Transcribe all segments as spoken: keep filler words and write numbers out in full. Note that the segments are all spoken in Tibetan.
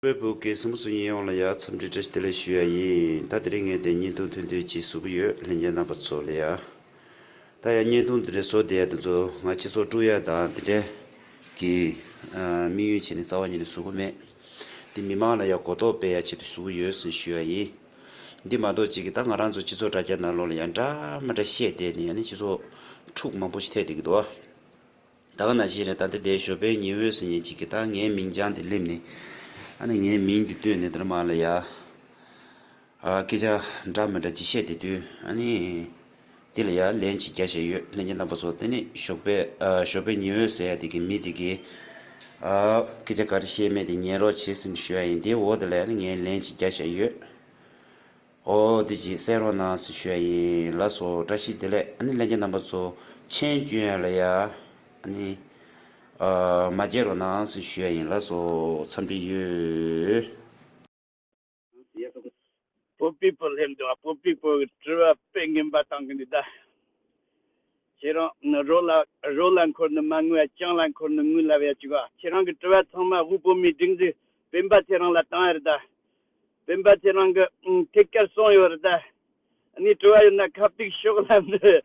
བོད་ཕྲུག་གི་སྲིན་མོ་སུ་ཡིན་ཡོང་ལ་ཡ་འཚམས་འདྲི་བཀྲ་ཤིས་བདེ་ལེགས་ཞུ་ཡ་ཡིན། ད་དེ་རིང་ངས་དེ་བརྙན་ཐུང་ཐུང་ཐུང་ཅིག་བཟོ་གི་ཡོད། ལྷན་རྒྱས་རྣམ་པ་ཚོ་ལ་ཡ། ད་ཡ་བརྙན་ཐུང་འདི་འདྲ་བཟོ་བསྡད་ཡ་དེ་ཚོ་ང་སྤྱི་ཚོགས་དཀྲུག་ཡ་དང་དེ་འདྲ་གི་དམིགས་ཡུལ་བྱས་ནས་རྩ་བ་ཉིད་ནས་བཟོ་གི་མེད། འདི་མི་མང་ལ་ཡ་གོ་རྟོགས་སྤེལ་ཡ་ཆེད་དུ་བཟོ་གི་ཡོད་ཟེར་ཞུ་ཡ་ཡིན། འདི་མ་གཏོགས་ཅིག་གི་ད་ང་རང་ཚོ་སྤྱི་ཚོགས་དྲ་རྒྱ་ནང་ལོགས་ལ་ཡ་འདྲ་མི་འདྲ་བཤད་བསྡད་ནས་ཡ་ནི་སྤྱི་ཚོགས་འཁྲུག་མང་པོ་ཞིག་ཐེབས་བསྡད་ཀྱི་འདུག་ཨ། ད་ག་ནང་བཞིན་རེད། ད་ལྟ་དེ་ཞོགས་པའི་ཉི་འོད་ཟེར་མཁན་ཅིག་གིས་ད་ངའི་མིང་བྱང་དེ་སླེབས་ནས་ཨ་ནི་ངའི་མིང་དེ་བཏོན་ནས་དེར་མ་ལ་ཡ། ཨ་སྐད་ཆ་འདྲ་མི་འདྲ་ཅིག་བཤད་བསྡད་དུས་ཨ་ནི་དེ་ལ་ཡ་ལན་ཅིག་རྒྱག་བཞིན་ཡོད། ལྷན་རྒྱས་རྣམ་པ་ཚོ་དེ་ནི་ཞོགས་པའི་ཨ་ཞོགས་པའི་ཉི་འོད་ཟེར་ཡ་དེ་གི་མི་དེ་གིས་ཨ་སྐད་ཆ་ག་རེ་བཤད་མེད་དེ་ཉན་རོགས་བྱེད་ཟེར་ནས་ཞུ་ཡ་ཡིན། དེའི་འོག་དེ་ལ་ཡ་ནི་ངས་ལན་ཅིག་རྒྱག་བཞིན་ཡོད། ཨོ་དེ་ཅིག་གསན་རོགས་གནང་ཟེར་ཞུ་ཡ་ཡིན། ལགས་སོ། བཀྲ་ཤིས་བདེ་ལེགས། ཨ་ནི་ལྷན་རྒྱས་རྣམ་པ་ཚོ་མཆན་སྐྱོན་ཡ་ལ་ཡ་ཨ་ནི་ཨ་མ་བརྗེད་རོགས་གནང་ཟེར་ཞུ་ཡ་ཡིན། ལགས་སོ། འཚམས་འདྲི་ཡོད། Poor people སླེབས་འདུག་ཨ། Poor people གི་དྲི་བ་དཔེ་ངན་པ་བཏང་གི་འདུག་ད། ཁྱེད་རང་རོ་ལ་རོ་ལ་འཁོར་ནི་མ་ངུ་ཡ། ཅང་ལ་འཁོར་ནི་ངུ་ལབ་ཡ་ཅིག་བ། ཁྱེད་རང་གི་དྲི་བ་ཚང་མ་དབུལ་པོ་མིའི་སྒྲིག་འཛུགས་སྤེན་པ་ཚེ་རིང་ལ་བཏང་ཡ་རེད་ད། སྤེན་པ་ཚེ་རིང་གི་ཨང་ཐད་ཀར་གསུངས་ཡོད་རེད་ད། ཨ་ནི་དྲི་བ་ཡོད་ན་ཁ་ཐུག་ཤོག་ལབ་འདི།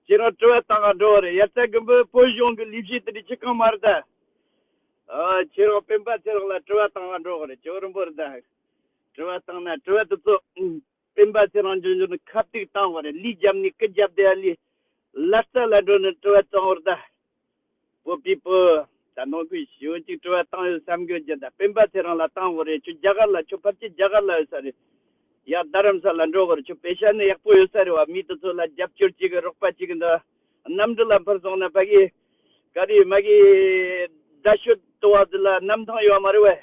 ཁྱེད་རང་དྲི་བ་བཏང་ག་འགྲོ་བ་རེད། ཡ་རྩ་དགོན་པའི་བོད་གཞུང་གི་ལས་བྱེད་དེ་འདྲ་ཅི་གང་མ་རེད་ད། ཨ་ཁྱེད་རང་སྤེན་པ་ཚེ་རིང་ལ་དྲི་བ་བཏང་ག་འགྲོ་བ་རེད། ཇོ་རིན་པོ་རེད་ད། དྲི་བ་བཏང་ན་དྲི་བ་དེ་ཚོ་ཨང་སྤེན་པ་ཚེ་རིང་འཇོན་འཇོན་ནི་ཁ་ཐུག་བཏང་བ་རེད། ལས་རྒྱབ་ནས་སྐུ་རྒྱབ་བསྡད་ཡ་ལས་ལ་རྩ་ལ་འགྲོ་ནི་དྲི་བ་བཏང་བ་རེད་ད། Poor people ད་ནང་ཁུལ་ཞེ་པོ་ཅིག་དྲི་བ་བཏང་ཡོད་བསམ་གྱི་ཡོད་ཀྱང་ད་སྤེན་པ་ཚེ་རིང་ལ་བཏང་དགོས་རེད། ཁྱོད་རྒྱ་གར་ལ་ཁྱོད་ཕལ་ཆེར་རྒྱ་གར་ལ་ཡོད་ས་རེད། ཡ་རྡ་རམ་ས་ལ་འགྲོ་དགོས་རེད། ཁྱོད་པེ་ཤ་ནི་ཡག་པོ་ཡོད་ས་རེད་བ། མི་དེ་ཚོ་ལ་རྒྱབ་སྐྱོར་བྱེད་གི་རོགས་པ་བྱེད་གི་འདུག་གནམ་གྲུ་ལ་འཕུར་སོང་ན་ཕ་གི་ག་རེ་མ་གི་རྡ་ཤོད་དུ་བ་དེ་ལ་གནམ་ཐང་ཡོད་མ་རེད་བས།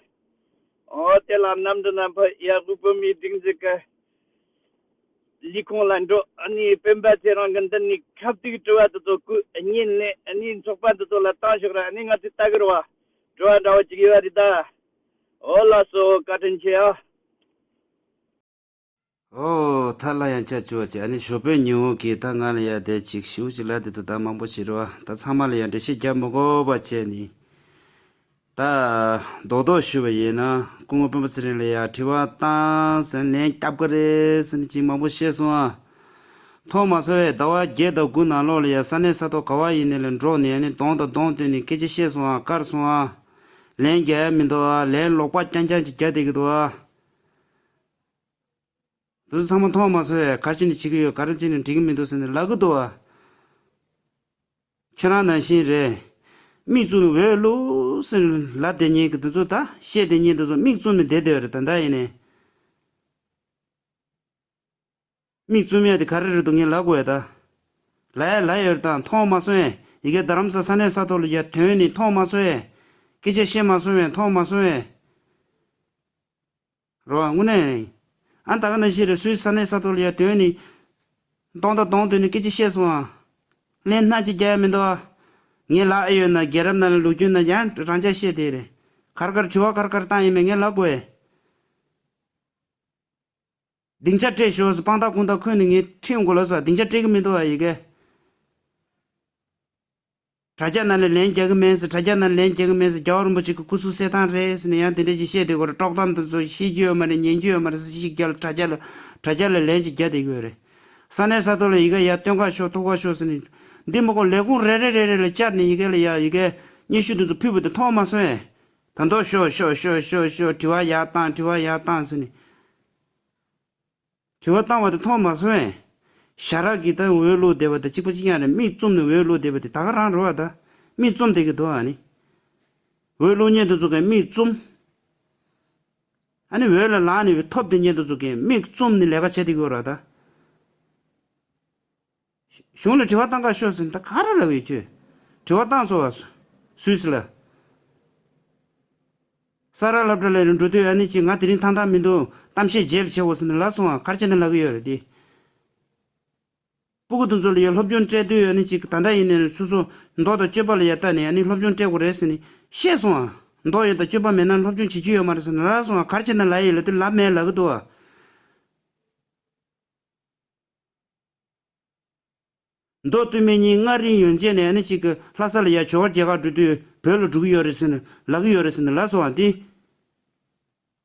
ཨོ་དེ་ལ་གནམ་གྲུ་ལ་འཕུར་ཡ་དབུལ་པོ་མིའི་སྒྲིག་འཛུགས་གི་ལས་ཁུངས་ལ་འགྲོ། ཨ་ནི་སྤེན་པ་ཚེ་རིང་གི་འདི་ནས་ཁ་ཐུག་དྲི་བ་དེ་ཚོ་བཀོད། ཨ་ནི་ལན་ཨ་ནི་ཚོགས་པ་འདི་ཚོ་ལ་བཏང་ཤོག་ར། ཨ་ནི་ང་ཚོས་ལྟ་གི་རེད་བ། དྲི་བ་འདྲ་བོ་ཅིག་ཡོད་རེད་ད། ཨོ་ལགས་སོ། བཀའ་དྲིན་ཆེ་ཨ། ཨོ་ཐ་ལ་ཡང་ཆ་བཅུ་བ་བྱས། ཨ་ནི་ཞོགས་པའི་ཉིན་འོག་གི་ད་ང་ལ་ཡ་དེ་ཅིག་ཞུ་ཅིག་ལ་དེ་དུ་ད་མང་པོ་ཞིག་རེད་བ། ད་ཚང་མ་ལ་ཡ་འགྲེལ་བཤད་རྒྱབ་མི་དགོས་པ་བྱས་ནི། ད་རྡོག་རྡོག་ཞུས་པ་ཡིན་ན་སྐུ་ངོ་སྤེན་པ་ཚེ་རིང་ལ་ཡ་དྲི་བ་བཏང་ཟེར་ལན་བརྒྱབ་གི་རེད་ཟེར་ནས་ཅིག་མང་པོ་བཤད་སོང་ཨ། ཐོག་མ་སོང་བས་ཟླ་བ་བརྒྱད་དང་དགུ་ནང་ལོགས་ལ་ཡ་ས་གནས་ས་ཐོག་ག་བ་ཡིན་ནའི་ལ་འགྲོ་ནས་ཨ་ནི་གདོང་དང་གདོང་བསྟན་ནས་སྐད་ཆ་བཤད་སོང་ཨ། བཀར་སོང་ཨ། ལན་རྒྱག་ཡ་མི་འདུག་ཨ། ལན་ལོག་པ་རྐྱང་རྐྱང་ཅིག་རྒྱག་བསྡད་ཀྱི་འདུག་ཨ། དེ་ཚོ་ཚང་མ་མཐོང་མ་སོང་བས་ག་རེ་བྱས་ནས་བྱེད་ཀྱི་ཡོད། ག་རེ་བྱས་ནས་འགྲིག་གི་མི་འདུག་ཟེར་ནས་ལབ་ཀྱི་འདུག་བ། ཁྱེད་རང་ནང་བཞིན་རེད། མིག་བཙུམ་ནས་འོས་བླུགས་ཟེར་ནས་ལབ་བསྡད་མཁན་གྱི་དེ་ཚོ་ད་བཤད་བསྡད་མཁན་དེ་ཚོ་མིག་བཙུམ་ནས་བསྡད་བསྡད་ཡོད་རེད། ད་ལྟ་ཡིན་ནའི། མིག་བཙུམ་ཡ་དེ་ག་རེ་རེད་འདུག་ངས་ལབ་དགོས་ཡ་ད། ལབ་ཡ་ལབ་ཡོད་རེད། ད་མཐོང་མ་སོང་ཡས་ཡི་གེ་རྡ་རམ་ས་ས་གནས་ས་ཐོག་ལ་ཡ་ཐོན་ནས་མཐོང་མ་སོང་ཡས། སྐད་ཆ་བཤད་མ་སོང་བས་མཐོང་མ་སོང་ཡས། རོ་དངོས་གནས། ཨ་ད་ག་ནང་བཞིན་རེད། སུད་སི་ས་གནས་ས་ཐོག་ལ་ཡ་དོན་ནི། གདོང་དང་གདོང་བསྟན་ནས་སྐད་ཆ་བཤད་སོང་ཨ། ལན་སྣ་གཅིག་རྒྱག་ཡ་མི་འདུག་ཨ། ངས་ལབ་ཨེ་ཡོད་ན་རྒྱལ་རབས་ནང་ལ་ལོ་རྒྱུས་ནང་ཡང་རང་ཅག་བཤད་དེ་རེད། གར་གར་དྲི་བ་གར་གར་བཏང་ཡིན་མེད་ངས་ལབ་དགོས་ཨེ། སྡིངས་ཆ་སྤྲད་ཤོག་ཟེར་དཔང་རྟགས་དཔང་རྟགས་འཁོད་ནས་ངས་ཁྲིད་ཡོང་དགོས་ལབ་སོང་། སྡིངས་ཆ་སྤྲད་གི་མི་འདུག་ཨ་ཡི་གེ། དྲ་རྒྱ་ནང་ལ་ལན་རྒྱག་གི་མེད་ཟེར། དྲ་རྒྱ་ནང་ལན་རྒྱག་གི་མེད་ཟེར། རྒྱལ་བ་རིན་པོ་ཆེ་གི་སྐུ་གཟུགས་གསལ་ཐང་རེད་ཟེར་ནས་ཡང་དེ་འདྲ་ཅིག་བཤད་བསྡད་ཀྱི་ཡོད་རེད། དཀྲོག་གཏམ་དེ་ཚོ་ཤེས་ཀྱི་ཡོད་མ་རེད། ཉན་གྱི་ཡོད་མ་རེད་ཟེར། ཅིག་རྒྱ་ལ་དྲ་རྒྱ་ལ་དྲ་རྒྱ་ལ་ལན་ཅིག་རྒྱག་བསྡད་ཀྱི་ཡོད་རེད། ས་གནས་ས་ཐོག་ལ་ཡི་གེ་ཡར་སྟོན་ཁ་ཤོག་ཐུག་ཁ་ཤོག་ཟེར་ནས། འདི་མི་དགོས། ལས་ཁུངས་རེ་རེ་རེ་རེ་ལ་བཅར་ནས་ཡི་གེ་ལ་ཡ་ཡི་གེ་སྙན་ཞུ་དེ་ཚོ་ཕུལ་བ་དེ་མཐོང་མ་སོང་ཨེ། ད་མདོ་ཤོག་ཤོག་ཤོག་ཤོག་ཤོག་དྲི་བ་ཡར་བཏང་དྲི་བ་ཡར་བཏང་ཟེར་ནས། དྲི་བ་བཏང་བ་དེ་མཐོང་མ་སོང་ངས། ཞྭ་ར་གིས་ད་འོས་བླུགས་བསྡད་པ་དང་གཅིག་པ་གཅིག་རྐྱང་རེད། མིག་བཙུམ་ནས་འོས་བླུགས་བསྡད་པ་དེ་ད་ག་རང་རེད་བ། ད་མིག་བཙུམ་བསྡད་ཀྱི་འདུག་ཨ་ནི། འོས་བླུགས་མཁན་དེ་ཚོ་གིས་མིག་བཙུམ། ཨ་ནི་འོས་ལ་ལངས་ནས་ཐོབ་བསྡད་མཁན་དེ་ཚོ་གིས་མིག་བཙུམ་ནས་ལས་ཀ་བྱེད་བསྡད་ཀྱི་ཡོད་རེད་ད། གཞུང་ལ་དྲི་བ་བཏང་ག་ཤོག་ཟེར་ན་ད་ག་རེ་ལབ་ཡོད་ཁྱོད། དྲི་བ་བཏང་སོང་བ། སུད་སི་ལ། ས་རཱ་སློབ་གྲྭ་ལ་འགྲོ་དུས་ཨ་ནི་ཅིག་ང་དེ་རིང་ཐང་ཐང་མི་འདུག་གཏམ་བཤད་བརྗེད་པ་བྱེད་འོ་ཟེར་ནས་ལབ་སོང་བ། ག་རེ་བྱས་ནས་ལབ་ཀྱི་ཡོད་རེད་དེ། སྤུ་གུ་དེ་ཚོ་ལ་ཡ་སློབ་སྦྱོང་སྤྲད་དུས་ཨ་ནི་ཅིག་ད་ལྟ་ཡིན་ནའི་སོ་སོ་མདོག་དང་སྤྱོད་པ་ལ་ཡ་ལྟ་ནས་ཨ་ནི་སློབ་སྦྱོང་སྤྲད་དགོས་རེད་ཟེར་ནས་བཤད་སོང་བ། མདོག་ཡོད་དང་སྤྱོད་པ་མེད་ན་སློབ་སྦྱོང་བྱེད་རྒྱུ་ཡོད་མ་རེད་ཟེར་ནས་ལབ་སོང་བ། ག་རེ་བྱས་ནས་ལབ་ཡོད་ལབ་དུས་ལབ་མེད་ལབ་ཀྱི་འདུག་བ། མདོ་སྟོད་སྨད་གཉིས་མངའ་རིས་ཡན་ཆད་ནས་ཨ་ནི་གཅིག་གི་ལྷ་ས་ལ་ཡ་ཇོ་བོ་རྒྱལ་ཁབ་འགྲོ་དུས་བོད་ལ་འགྲོ་གི་ཡོད་རེད་ཟེར་ནས་ལབ་ཀྱི་ཡོད་རེད་ཟེར་ནས་ལབ་སོང་བ་འདི།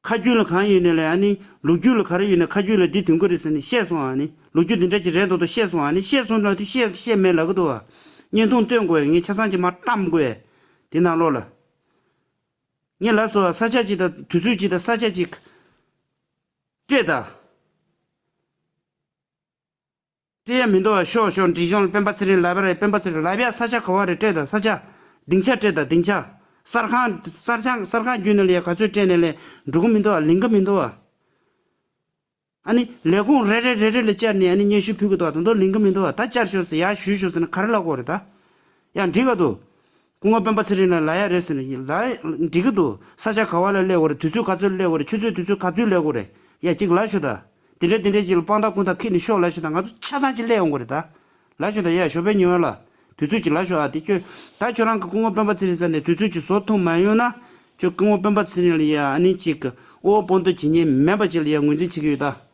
ག་ ཁ་རྒྱུན་ལ་གང་ཡོད་ནས་ལས་ཨ་ནི་ལོ་རྒྱུས་ལ་ག་རེ་ཡོད་ནས་ཁ་རྒྱུན་ལ་འདི་དོན་གོ་རེད་ཟེར་ནས་བཤད་སོང་ཨ་ནི་ལོ་རྒྱུས་འདི་འདྲ་ཅིག་རེད་འདུག་ཏུ་བཤད་སོང་ཨ་ནི་བཤད་སོང་ལ་དུ་བཤད་བཤད་མེད་ལབ་གི་འདུག་བ། བརྙན་ཐུང་སྟོན་དགོས་ངས་ཆ་ཚང་གྱི་མ་བཀྲམ་དགོས། དེ་ནང་ལོགས་ལ་ངས་ལབ་སོང་ས་ཆ་ཅིག་དང་དུས་ཚོད་ཅིག་དང་ས་ཆ་ཅིག་སྤྲད་ད། སྤྲད་ཡ་མི་འདུག་བ། ཤོག་ཤོག་འབྲི་གཞུང་ལ་སྤེན་པ་ཚེ་རིང་ལབ་པ་རེད། སྤེན་པ་ཚེ་རིང་ལབ་ཡ་ས་ཆ་ག་བ་རེད་སྤྲད་དང་ས་ཆ་སྡིངས་ཆ་སྤྲད་དང་སྡིངས་ཆ་གསར་ཁང་གསར་ཆང་གསར་ཁང་བརྒྱུད་ནས་ལས་ག་ཚོད་སྤྲད་ནས་ལས་འགྲོ་གི་མི་འདུག་བ། ལིང་གི་མི་འདུག་བ། ཨ་ནི་ལས་ཁུངས་རེ་རེ་རེ་རེ་ལ་བཅར་ནས་ཨ་ནི་སྙན་ཞུ་ཕུལ་གི་འདུག་བ། ད་དུང་ལིང་གི་མི་འདུག་བ། ད་བཅར་ཤོག་ཟེར་ཡ་ཞུས་ཤོག་ཟེར་ན་ག་རེ་ལབ་དགོས་རེད་ད། ཡ་འགྲིག་ག་འདུག་སྐུ་ངོ་སྤེན་པ་ཚེ་རིང་ལ་ལབ་ཡ་རེད་ཟེར་ནས་ལབ་འགྲིག་གི་འདུག་ས་ཆ་ག་བ་ལ་སླེབས་དགོས་རེད། དུས་ཚོད་ག་ཚོད་སླེབས་དགོས་རེད། ཆུ་ཚོད་དུས་ཚོད་ག་དུས་སླེབས་དགོས་རེད། ཡ་གཅིག་ལབ་ཤོག་ད། དེ་འདྲ་དེ་འདྲ་ཅིག་ལ་དཔང་རྟགས་ཀུན་ད་ཁྱེར་ནས་ཤོག་ལབ་ཤོག་ད། ང་ཚོ་ཆ་ཚང་ཅིག་སླེབས་ཡོང་གི་རེད་ད། ལབ་ཤོག་ད། ཡ་ཞོགས་པའི་ཉི་འོད་ལ་དུས་ཚོད་ཅིག་ལབ་ཤོག་ཨ། དེ་ཁྱོད་ད་ཁྱོད་རང་གི་སྐུ་ངོ་སྤེན་པ་ཚེ་རིང་ས་ནས་དུས་ཚོད་ཅིག་བཟོ་ཐུབ་མ་ཡོང་ན་ཁྱོད་སྐུ་ངོ་སྤེན་པ་ཚེ་རིང་ལ་ཡ་ཨ་ནི་ཅིག་གི་ཨོ་སྤོ་འདོད་བྱེད་མཁན་མེད་པ་ཅིག་ལ་ཡ་ངོས་འཛིན་བྱེད་ཀྱི་ཡོད་ད།